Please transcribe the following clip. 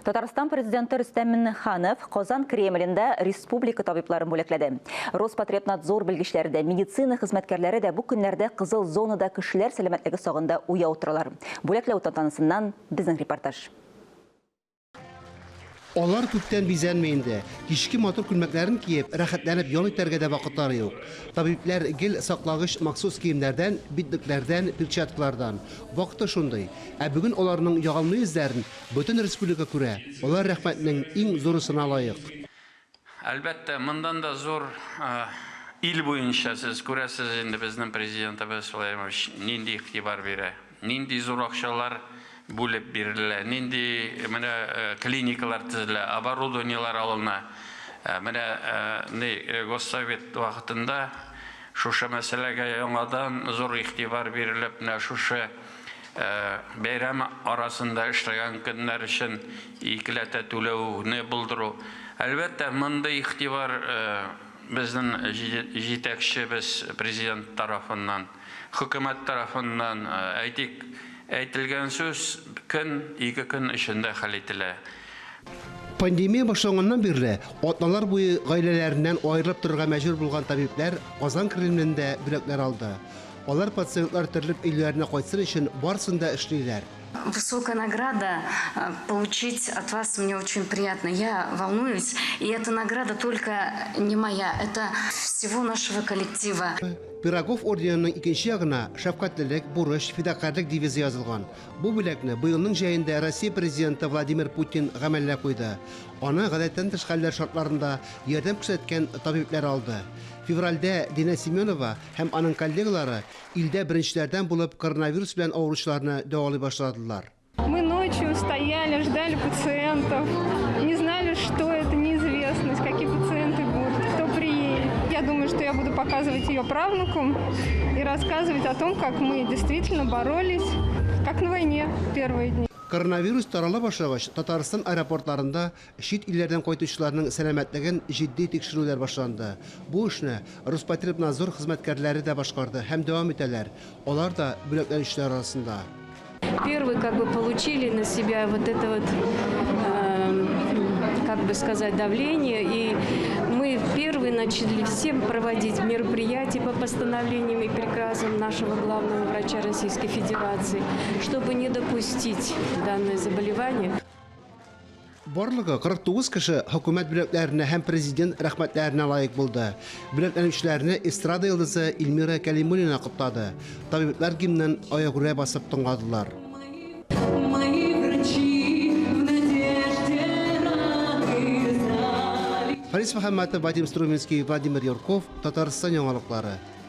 Татарстан Президенты Рөстәм Миңнеханов Казан Кремлендә республика табибларын бүләкләде. Роспотребнадзор белгечләре дә, медицина хезмәткәрләре дә бу көннәрдә кызыл зонада кешеләр сәламәтлеге сагында уяу торалар. Бүләкләү тантанасыннан безнең репортаж. Алар күптән бизәнми инде. Кичке матур күлмәкләрен киеп, рәхәтләнеп ял итәргә дә вакытлары юк. Табибләр гел саклагыч махсус киемнәрдән, битлекләрдән, перчаткалардан. Вакыты шундый. Ә бүген аларның ягымлы йөзләрен бөтен республика күрә. Алар рәхмәтнең иң зурысына лаек. Әлбәттә, моннан да зур ил буенча сез күрәсез инде безнең Президентыбыз Владимирович нинди игътибар бирә. Нинди зур акчалар бүлеп бирелә, нинди менә клиникалар төзелә, оборудованиеләр алына. Менә ни Госсовет вакытында шушы мәсьәләгә яңадан зур игътибар бирелеп, менә шушы бәйрәм арасында эшләгән көннәр өчен икеләтә түләүне булдыру. Әлбәттә, мондый игътибар безнең җитәкчебез Президент тарафыннан Хөкүмәт тарафыннан, әйтик, әйтелгән сүз көн, ике көн эчендә хәл ителә. Пандемия башланганнан бирле атналар буе гаиләләреннән аерылып торырга мәҗбүр булган табибләр Казан Кремлендә бүләкләр алды. Алар пациентлар терелеп өйләренә кайтсын өчен барысын да эшлиләр. Высокая награда получить от вас мне очень приятно. Я волнуюсь, и эта награда только не моя, это всего нашего коллектива. Пирогов орденының икенче ягына Шәфкатьлелек, бурыч, фидакарьлек девизы язылган. Бу бүләкне быелның җәендә Россия Президенты Владимир Путин гамәлгә куйды. Аны гадәттән тыш хәлләр шартларында ярдәм күрсәткән табибләр алды. Февральдә Динә Семенова һәм аның коллегалары Илдә беренчеләрдән булып коронавирус белән авыручыларны дәвалый башладылар. Мы ночью стояли, ждали пациентов, не знали, что это, неизвестность, какие пациенты будут, кто приедет. Я думаю, что я буду показывать ее правнукам и рассказывать о том, как мы действительно боролись, как на войне первые дни. Коронавирус тарала башлагач, Татарстан аэропортларында Чит илләрдән кайтучыларның сәламәтлеген җитди тикшерүләр башланды. Бу эшне Роспотребнадзор хезмәткәрләре дә башкарды һәм дәвам итәләр. Алар да бүләкләнүчеләр арасында. Первые как бы получили на себя вот это вот, как бы сказать, давление. И мы первые начали всем проводить мероприятия по постановлениям и приказам нашего главного врача Российской Федерации, чтобы не допустить данное заболевание. Барлыгы 49 кеше хөкүмәт бүләкләренә һәм президент рәхмәтләренә лаек булды. Бүләкләнүчеләрне эстрада йолдызы Эльмира Кәлимуллина котлады. Табиблар гимнын аягүрә басып тыңладылар. Харис Мөхәммәтов, Вадим Струменский, Владимир Юрков, Татарстан яңалыклары.